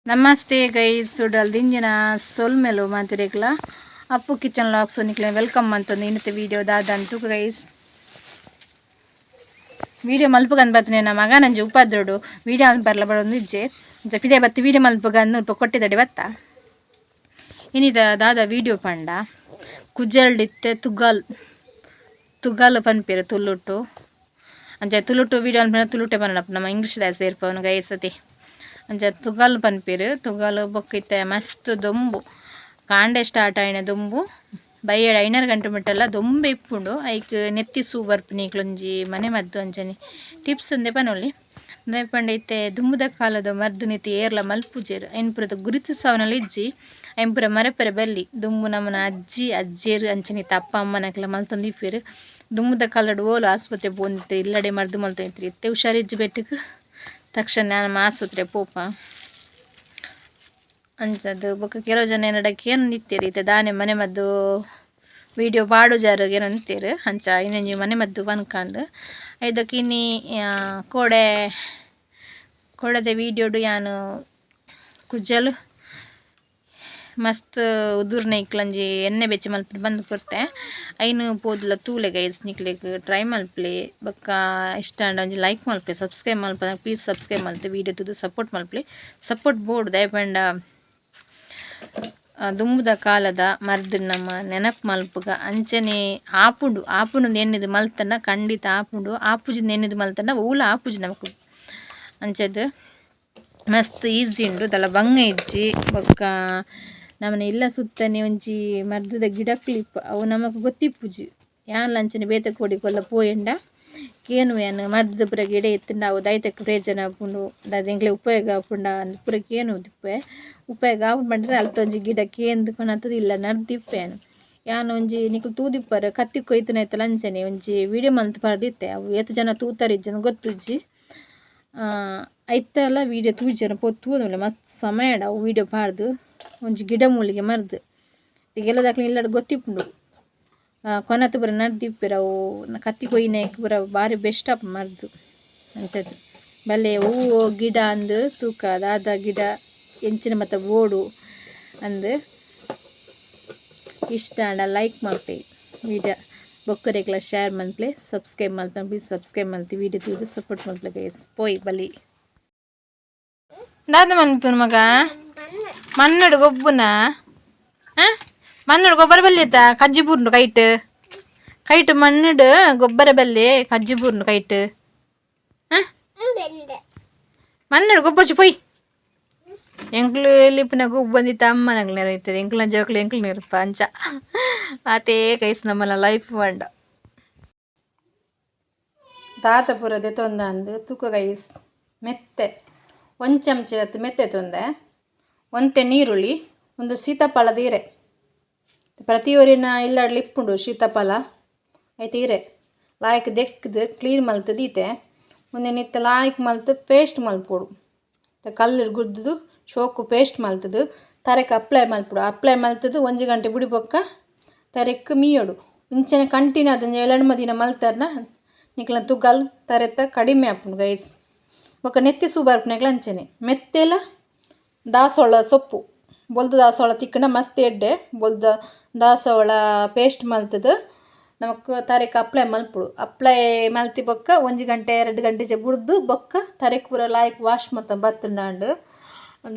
Namaste guys, ಸುಡಲ್ ದಿಂಜಿನ ಸೊಲ್ಮೆಲು ಮಾತಿರೇಕ್ಲ. ಅಪ್ಪು kitchen vlogs ನಿಕ್ಲೆ welcome ಅಂತಂದು. ಇನ್ನത്തെ ವಿಡಿಯೋ ದಾದಂತು ಗೈಸ್, ವಿಡಿಯೋ ಮಲ್ಪುಗಂದ್ ಬತ್ತನೆ ನಮ್ಮ ಮಗ ನಂಜಿ ಉಪದ್ರಡು. ವಿಡಿಯೋ ಅನ್ ಬರ್ಲ ಬಡೊಂದು ಇಜ್ಜೆ ಅಂಚ ಪಿದೆ ಬತ್ತಿ ವಿಡಿಯೋ ಮಲ್ಪುಗಂದು ಸ್ವಲ್ಪ ಕೊಟ್ಟಿದಡೆ ಬತ್ತ. ಇನಿದ ದಾದ ವಿಡಿಯೋ ಪಂಡ, ಕುಜಲ್ಡಿತ್ತೆ ತುಗಾಲ್, ತುಗಾಲ್ ಪನ್ಪೆರ್ ತುಳುಟು. ಅಂಚ ತುಳುಟು ವಿಡಿಯೋ ಅನ್ಪುನ ತುಳುಟೆ ಪನ್ನಪ್ಪ, ನಮ್ಮ ಇಂಗ್ಲೀಷ್ ದಾಯ ಸೇರ್ಪವನು ಗೈಸತಿ. ಅಂಚ ತುಗಾಲ್ ಪನ್ಪೆರ್. ತುಗಾಲ್ ಬೊಕ್ಕ ಇತ್ತೆ ಮಸ್ತ್ ದೊಂಬು. ಕಾಂಡೆ ಸ್ಟಾರ್ಟ್ ಆಯಿನ ದೊಂಬು ಬಯ್ಯಡ್ 5 ಗಂಟೆ ಮುಟ್ಟಲ್ಲ ದೊಂಬೆ ಇಪ್ಪುಂಡು. ಐಕ್ ನೆತ್ತಿ ಸೂ ಬರ್ಪುನಿ ಒಂಜಿ ಮನೆ ಮದ್ದು ಅಂಚನೆ ಟಿಪ್ಸ್ ಅಂದೆ ಪನೊಲಿ. ದಾಯೆ ಪಂಡ ಇತ್ತೆ ದುಂಬುದ ಕಾಲದ ಮರ್ದು ನಿತಿ ಏರ್ಲ ಮಲ್ಪುಜೆರ್. ಐನ್ ಪೂರ ಗುರುತಿಸವನಲ ಇಜ್ಜಿ, ಐನ್ ಪೂರ ಮರೆಪೆರೆ ಬಲ್ಲಿ. ದುಂಬು ನಮನ ಅಜ್ಜಿ ಅಜ್ಜೆರ್ ಅಂಚನೆ ಇತ್ತೆ ಅಪ್ಪ ಅಮ್ಮನಕ್ಲ ಮಲ್ತೊಂದು ಇಪ್ಪೆರ್. ದುಂಬುದ ಕಾಲಡ್ ಓಲು ಆಸ್ಪತ್ರೆ ಪೋವೊಂದಿತ್ತೆರ್? ಇಲ್ಲಡೆ ಮರ್ದು ಮಲ್ತೊಂದಿತ್ತೆರ್. ಇತ್ತೆ ಹುಷಾರಿಜ್ಜಿ ಬೆಟ್ಟಗ್ ತಕ್ಷಣ ನಮ್ಮ ಆಸ್ಪತ್ರೆ ಪೋಪ. ಅಂಚದ ಬೊಕ ಕೆಲವು ಜನ ಎನ್ನಡ ಕೇನೊಂದಿತ್ತೆರ್, ಇತ್ತೆ ದಾನೆ ಮನೆ ಮದ್ದು ವಿಡಿಯೋ ಪಾಡುಜಾರ್ ಕೇನೊಂದಿತ್ತೆರ್. ಅಂಚ ಇನ್ನೊಂಜಿ ಮನೆ ಮದ್ದು ಪನ್ಕಂದ್ ಐದಕ್ಕೆ ಇನಿ ಕೋಡೆ ಕೋಡೆದ ವಿಡಿಯೋಡು ಯಾನ್ ಕುಜಲ್ ಮಸ್ತ್ ಉದುರ್ನೈಕ್ಲಂಜಿ ಎಣ್ಣೆ ಬೆಚ್ಚ ಮಲ್ಪುನ ಬಂದ್ ಕೊರ್ತೆ. ಐನ್ ಪೋದುಲ ತೂಲೆ ಗೈಸ್, ನಿಕ್ಲೆಗ್ ಟ್ರೈ ಮಲ್ಪಲೆ. ಬೊಕ್ಕ ಇಷ್ಟ ಆಂಡ ಒಂಜಿ ಲೈಕ್ ಮಲ್ಪಲೆ. ಸಬ್ಸ್ಕ್ರೈಬ್ ಮಲ್ಪದ ಪ್ಲೀಸ್ ಸಬ್ಸ್ಕ್ರೈಬ್ ಮಲ್ತೆ ವಿಡಿಯೋ ತೂದು ಸಪೋರ್ಟ್ ಮಲ್ಪಲೆ. ಸಪೋರ್ಟ್ ಬೋಡು, ದಾಯೆ ಪಂಡ ದುಂಬುದ ಕಾಲದ ಮರ್ದ್ ನಮ್ಮ ನೆನಪು ಮಲ್ಪುಗ. ಅಂಚನೆ ಆಪುಂಡು, ಆಪುಂಡು ಎನ್ನಿದ್ ಮಲ್ತಂಡ ಖಂಡಿತ ಆಪುಂಡು. ಆಪುಜಿ ಎನ್ನಿದ್ ಮಲ್ತಂಡ ಓಲ ಆಪುಜಿ ನಮಕ್. ಅಂಚದ್ ಮಸ್ತ್ ಈಸಿ ಉಂಡು, ದಲ ಬಂಗ ಇಜ್ಜಿ. ಬೊಕ್ಕ ನಮನ ಇಲ್ಲ ಸುತ್ತನೆ ಒಂಜಿ ಮರ್ದದ ಗಿಡಕ್ಲಿಪ್ಪ, ಅವು ನಮಕ್ ಗೊತ್ತಿಪ್ಪುಜಿ. ಯಾನ್ಲ ಅಂಚನೆ ಬೇತೆ ಕೋಡಿ ಕೊಲ್ಲ ಪೋಯೆಂಡ ಕೇನುವೆ ಯಾನ್, ಮರ್ದ್ ಪೂರ ಗಿಡ ಇತ್ತ್ಂಡ ಅವು ದೈತಕ್ ಪ್ರಯೋಜನ ಆಪುಂಡು, ದಾದ ಎಂಕ್ಲೆ ಉಪಯೋಗ ಆಪುಂಡ ಅಂದ್ ಪೂರ ಕೇನುದಿಪ್ಪೆ. ಉಪಯೋಗ ಆಪುಂಡು ಪಂಡ್ರೆ ಅಲ್ತ ಒಂಜಿ ಗಿಡ ಕೇಂದ್ ಕೊನತ್ತುದು ಇಲ್ಲ ನಡ್ದಿಪ್ಪೆ ಯಾನ್. ಯಾನ್ ಒಂಜಿ ನಿಕುಲು ತೂದಿಪ್ಪರ್, ಕತ್ತಿ ಕೊಯ್ತುನೈತಲ ಅಂಚನೆ ಒಂಜಿ ವಿಡಿಯೋ ಮಲ್ತ್ ಪಾಡ್ದಿತ್ತೆ. ಅವು ಏತ್ ಜನ ತೂತರ್ ಇಜ್ಜಂದ್ ಗೊತ್ತುಜ್ಜಿ. ಐತಲ ವಿಡಿಯೋ ತೂಜೆರ್ ಪೋದು ತೂವೊಂದುಲ್ಲೆ. ಮಸ್ತ್ ಸಮಯಡ್ ಅವು ವಿಡಿಯೋ ಪಾಡ್ದು. ಒಂಜಿ ಗಿಡ ಮೂಲಿಗೆ ಮರ್ದ್ ಕೆಲದಕ್ಲು ಇಲ್ಲಡ್ ಗೊತ್ತಿಪ್ಪುಂಡು, ಕೊನತ್ ಪೂರ ನಡ್ದಿಪ್ಪೆರ್. ಅವು ಕತ್ತಿ ಕೊಯ್ಯಿನೈಕ್ ಪೂರ ಬಾರಿ ಬೆಸ್ಟ್ ಆಪುಂಡು ಮರ್ದ್. ಅಂಚದ್ ಬಲ್ಲೆ ಒವು ಗಿಡ ಅಂದ್ ತೂಕ, ದಾದ ಗಿಡ ಎಂಚಿನ ಮಾತ ಬೋಡು ಅಂದ್. ಇಷ್ಟ ಆಂಡ ಲೈಕ್ ಮಲ್ಪೆ ವಿಡಿಯೋ, ಬೊಕ್ಕರೆಗ್ಲ ಶೇರ್ ಮಲ್ಪಲೆ. ಸಬ್ಸ್ಕ್ರೈಬ್ ಮಲ್ತ ಪ್ಲೀಸ್ ಸಬ್ಸ್ಕ್ರೈಬ್ ಮಲ್ತಿ ವಿಡಿಯೋ ತೂದು ಸಪೋರ್ಟ್ ಮಲ್ಪಲೆ ಗೈಸ್. ಪೋಯ್ ಬಲಿ. ದಾದ ಮನ್ಪುನ ಮಗ? ಮಣ್ಣಡು ಗೊಬ್ಬುನ? ಮಣ್ಣಡು ಗೊಬ್ಬರ ಬಲ್ಲೆತ ಕಜ್ಜಿ ಬೂರ್ನು ಕೈಟ್ ಕೈಟ್. ಮಣ್ಣಡು ಗೊಬ್ಬರ ಬಲ್ಲೆ, ಕಜ್ಜಿ ಬೂರ್ನು ಕೈಟ್. ಮಣ್ಣಡು ಗೊಬ್ಬರ ಪೊಯ್. ಎಂಕ್ಲು ಎಲ್ಲಿಪ್ಪುನ ಗೊಬ್ಬಂದಿತ್ತ ಅಮ್ಮನಗ್ಲು ನೆರೈತದೆ. ಎಂಕ್ಲನ ಜೋಕ್ಲು ಎಂಕ್ಲು ನೆರಪ. ಅಂಚ ಆತೇ ಕೈಸ್ ನಮ್ಮನ ಲೈಫ್ ಪಂಡ. ದಾತ ಪೂರ ದೆತೊಂದು ತೂಕ ಗೈಸ್. ಮೆತ್ತೆ ಒಂಜಿ ಚಮಚ ಮೆತ್ತೆ ತೊಂದೆ, ಒಂತೆ ನೀರುಳ್ಳಿ, ಒಂದು ಸೀತಾಫಲದ ಇರೆ. ಪ್ರತಿಯೊರಿನ ಇಲ್ಲಡ್ಲಿ ಇಪ್ಪುಂಡು ಸೀತಾಫಲ. ಐತೆ ಇರೆ ಲಾಯ್ಕ್ ದೆಕ್ಕ್ದು ಕ್ಲೀನ್ ಮಲ್ತ್ ದೀತೆ. ಉಂದೆನ್ ಇತ್ತೆ ಲಾಯ್ಕ್ ಮಲ್ತ್ ಪೇಸ್ಟ್ ಮಲ್ಪೊಡು. ಕಲ್ಲ್ ಗುದ್ದುದು ಶೋಕು ಪೇಸ್ಟ್ ಮಲ್ತ್‌ದ್ ತರೆಕ್ ಅಪ್ಲೈ ಮಲ್ಪೊಡು. ಅಪ್ಲೈ ಮಲ್ತ್‌ದ್ ಒಂಜಿ ಗಂಟೆ ಬುಡಿ ಬೊಕ್ಕ ತರೆಕ್ ಮೀಯೊಡು. ಇಂಚನೆ ಕಂಟಿನ್ಯೂ ಆದ್ ಒಂಜಿ ಏಳೆಣ್ಮ ದಿನ ಮಲ್ತರ್ನ ನಿಕ್ಲ್ನ ತುಗಲ್ ತರೆತ ಕಡಿಮೆ ಆಪುಂಡು ಗೈಸ್. ಬೊಕ್ಕ ನೆತ್ತಿ ಸೂ ಬರ್ಪುನೆಗ್ಲ ಅಂಚನೆ ಮೆತ್ತೆಲ ದಾಸವಾಳ ಸೊಪ್ಪು, ಬೊಲ್ದು ದಾಸವಾಳ ತಿಕ್ಕುಂಡ ಮಸ್ತ್ ಎಡ್ಡೆ. ಬೊಲ್ದು ದಾಸವಾಳ ಪೇಸ್ಟ್ ಮಲ್ತ್‌ದ್ ನಮಕ್ ತರೆಕ್ ಅಪ್ಲೈ ಮಲ್ಪೊಡು. ಅಪ್ಲೈ ಮಲ್ತಿ ಬೊಕ್ಕ ಒಂಜಿ ಗಂಟೆ 2 ಗಂಟೆ ಬುಡ್ದು ಬೊಕ್ಕ ತರೆಕ್ ಪೂರ ಲಾಯ್ಕ್ ವಾಶ್ ಮಲ್ತ ಬತ್ತುಂಡಾಂಡ್.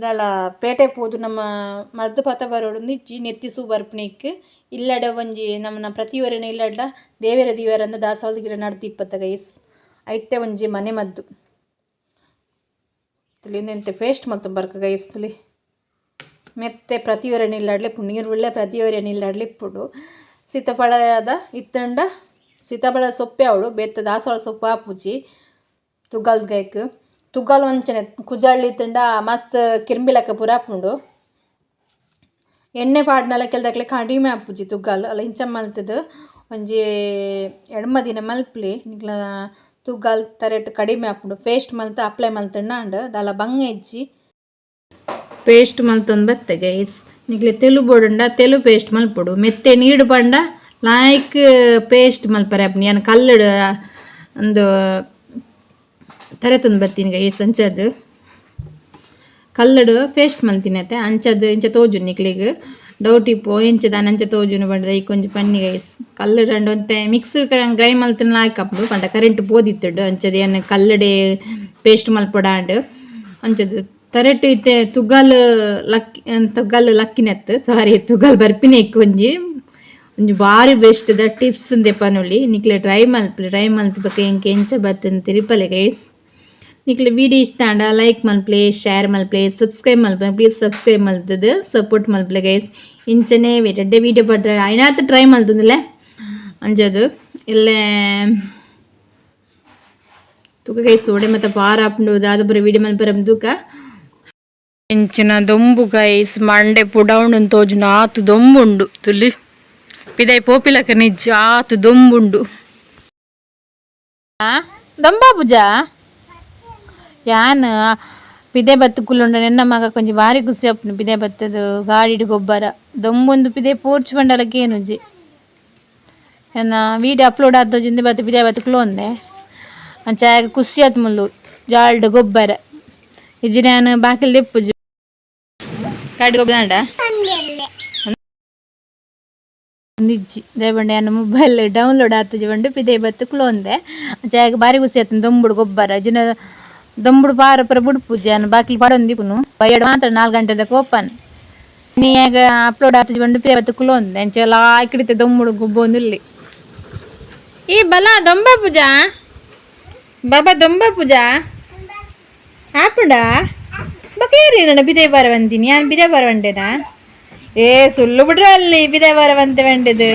ದಾಲ ಪೇಟೆ ಪೋದು ನಮ್ಮ ಮರ್ದ್ ಪತ ಬರೊಡು ಇಜ್ಜಿ ನೆತ್ತಿ ಸೂ ಬರ್ಪುನೆಕ್. ಇಲ್ಲಡೆ ಒಂಜಿ ನಮನ ಪ್ರತಿಯೊರಿನ ಇಲ್ಲಡ್ಲ ದೇವೆರೆ ದೀವರಂದ್ ದಾಸವಾಳದ ಗಿಡ ನಡ್ದಿಪ್ಪತ್ತ ಗೈಸ್. ಐತೆ ಒಂಜಿ ಮನೆ ಮದ್ದು. ತುಲಿ ಉಂದೆಂತೆ ಪೇಸ್ಟ್ ಮಲ್ತೊಂದು ಬರ್ಕ ಗೈಸ್. ತುಲಿ ಮೆತ್ತೆ ಪ್ರತಿಯೊರಿನ ಇಲ್ಲಡ್ಲೆ ಇಪ್ಪುಂಡು, ನೀರುಳ್ಳಿ ಪ್ರತಿಯೊರಿನ ಇಲ್ಲಡ್ಲೆ ಇಪ್ಪುಂಡು. ಸೀತಾಫಲದ ಇತ್ತಂಡ ಸೀತಾಫಲ ಸೊಪ್ಪೆ ಆವೊಡು, ಬೇತೆ ದಾಸವಾಳ ಸೊಪ್ಪು ಆಪುಜಿ ತುಗಲ್ ಗೈಕ್. ತುಗಲ್ ಅಂಚನೆ ಕುಜಲ್ ಇತ್ತಂಡ ಮಸ್ತ್ ಕಿರ್ಂಬಿ ಲೆಕ್ಕ ಪೂರ ಆಪುಂಡು. ಎಣ್ಣೆ ಪಾಡ್ನಲ ಕೆಲದಕ್ಲೆ ಕಡಿಮೆ ಆಪುಜಿ ತುಗಲ್ ಅಲ್ಲ. ಇಂಚ ಮಲ್ತ್‌ದ್ ಒಂಜಿ ಎಡ್ಮ ದಿನ ಮಲ್ಪುಲೆ, ನಿಕ್ಲ್ನ ತುಗಲ್ ತರೆಟ್ ಕಡಿಮೆ ಆಪುಂಡು. ಪೇಸ್ಟ್ ಮಲ್ತ್ ಅಪ್ಲೈ ಮಲ್ತ್ಂಡ ಆಂಡ್, ದಾಲ ಬಂಗ ಇಜ್ಜಿ. ಪೇಸ್ಟ್ ಮಲ್ತೊಂದು ಬತ್ತೆ ಗೈಸ್. ನಿಕ್ಲೆ ತೆಲು ಬೋಡುಂಡ ತೆಲು ಪೇಸ್ಟ್ ಮಲ್ಪೊಡು. ಮೆತ್ತೆ ನೀರು ಪಂಡ ಲಾಯ್ಕ್ ಪೇಸ್ಟ್ ಮಲ್ಪರೆ ಆಪುಂಡು. ಯಾನ್ ಕಲ್ಲುಡು ಉಂದು ತರೆತೊಂದು ಬತ್ತೀನಿ ಗೈಸ್. ಅಂಚದ್ ಕಲ್ಲುಡು ಪೇಸ್ಟ್ ಮಲ್ತಿನತೆ ಅಂಚದ ಇಂಚ ತೋಜುಂಡು ನಿಕ್ಲೆಗ್ ಡೌಟ್ ಇಪ್ಪು ಎಂಚ ದಾನೆ ಅಂಚ ತೋಜುಂಡು ಪಂಡ ಐಕ್ ಒಂಜಿ ಪನ್ನಿ ಗೈಸ್. ಕಲ್ಲುಡು ಅಂಡ ಒಂತೆ ಮಿಕ್ಸ್ ಗ್ರೈಂಡ್ ಮಲ್ತಿನ ಲಾಯ್ಕ್ ಪಂಡ ಕರೆಂಟ್ ಪೋದಿತ್ತುಂಡು. ಅಂಚದ ಯಾನ್ ಕಲ್ಲುಡೆ ಪೇಸ್ಟ್ ಮಲ್ಪೊಡಾಂಡ್. ಅಂಚದ ತರೆಟ್ ಇತ್ತೆ ತುಗಲ್ ಲಕ್ಕಿ, ತುಗಲ್ ಲಕ್ಕಿನೆತ್, ಸಾರಿ, ತುಗಲ್ ಬರ್ಪಿನ ಒಂಜಿ ಒಂಜಿ ಬಾರಿ best the tips ಉಂದೆ ಪನೊಲಿ. ನಿಕ್ಲೆ ಟ್ರೈ ಮಲ್ಪಲೆ. ಟ್ರೈ ಮಲ್ತ್ ಬೊಕ ಎಂಕ್ ಎಂಚ ಬತ್ತುಂದು ತೆರಿಪಲೆ ಗೈಸ್. ನಿಕ್ಲೆ ವಿಡಿಯೋ ಇಷ್ಟ ಆಂಡ ಲೈಕ್ ಮಲ್ಪಲೆ, ಶೇರ್ ಮಲ್ಪಲೆ, ಸಬ್ಸ್ಕ್ರೈಬ್ ಮಲ್ಪಲೆ. ಪ್ಲೀಸ್ ಸಬ್ಸ್ಕ್ರೈಬ್ ಮಲ್ತದು ಸಪೋರ್ಟ್ ಮಲ್ಪಲೆ ಗೈಸ್. ಇಂಚನೆ ಎಡ್ಡೆ ವಿಡಿಯೋ ಪಡ್ರೆ ಐನಾತ್ ಟ್ರೈ ಮಲ್ತುಂದುಲ್ಲೆ. ಅಂಚದು ಎಲ್ಲೆ ತೂಕ ಗೈಸ್, ಓಡೆ ಮತ್ತೆ ಪಾರ ಆಪುಂಡು ದಾದ ಪೂರ ವಿಡಿಯೋ ಮಲ್ಪರೆ ತೂಕ. ಎಂಚಿನ ದೊಂಬು ಗೈಸ್! ಮಂಡೆ ಪುಡೌಂಡು ತೋಜುಂಡು, ಆತು ದೊಂಬುಂಡು. ತುಲಿ ಪಿದೈ ಪೋಪಿಲಕ ನಿಜ್ಜು, ಆತು ದೊಂಬುಂಡು. ದೊಂಬಾ ಪೂಜಾ? ಯಾನ್ ಪಿದೆ ಬತ್ತು ಕುಲ್ಲುಂಡ ನೆನ್ನ ಮಗ ಕೊಂಚ ಬಾರಿ ಖುಷಿ ಆಪುಂಡು. ಪಿದೆ ಬತ್ತದು ಗಾಡಿಡ್ ಗೊಬ್ಬರ ದೊಂಬೊಂದು ಪಿದೆ ಪೋರ್ಚು ಬಂಡಲ ಕೇನುಜಿ. ಎನ್ನ ವಿಡಿಯೋ ಅಪ್ಲೋಡ್ ಆತೋಜಿಂದ ಬತ್ತು ಪಿದೆ ಬತ್ತು ಕುಲೊಂದೆ. ಅಂಚ ಆಗ ಖುಷಿ ಆತ್ ಮುಲ್ಲು ಜಾಲ್ಡ್ ಗೊಬ್ಬರ ಇಜ್ಜಿ ನಾನು ಬಾಕಿಲ್ ದೆಪ್ಪುಜಿ. ಗಾಡಿ ಗೊಬ್ಬರ ಇಜ್ಜಿ ದೇಬಂಡೆ ಯಾನ್ ಮೊಬೈಲ್ ಡೌನ್ಲೋಡ್ ಆತುಜಿ ಪಂಡು ಪಿದೆ ಬತ್ತು ಕುಲೊಂದೆ. ಅಂಚ ಆಗ ಬಾರಿ ಖುಷಿ ಆತುಂಡು ದೊಂಬುಡು ಗೊಬ್ಬರ. ಜಿನ ದೊಂಬುಡು ಪಾರ ಪೂರ ಬುಡ್ಪುಜಿ ಯಾನ್ ಬಾಕಿಲ್ ಪಾಡೊಂದಿಪ್ಪುನು. ಬಯ್ಯಡ್ ಮಾತ್ರ 4 ಗಂಟೆದ ಓಪನ್. ನೀ ಅಪ್ಲೋಡ್ ಆತುಜಿ ಪಂಡು ಪಿದೆ ಬತ್ತು ಕುಲೊಂದೆ. ಅಂಚ ಲಾಯ್ಕಿಡಿತೆ ದೊಂಬುಡು ಗೊಬ್ಬೊಂದುಲ್ಲೆ. ಈ ಬಲ ದೊಂಬ ಪೂಜಾ ಬಾಬಾ, ದೊಂಬ ಪೂಜಾ ಆಪುಂಡಾ? ಬಕೇರಿ ನನ್ನ ಬಿದೆ ಬರವಂತೀನಿ. ಯಾನ್ ಬಿದೆ ಬರವಂಡೆನಾ? ಏ, ಸುಳ್ಳು ಬಿಡ್ರ, ಅಲ್ಲಿ ಬಿದೆ ಬರವಂತೆ ವಂಡೆದು.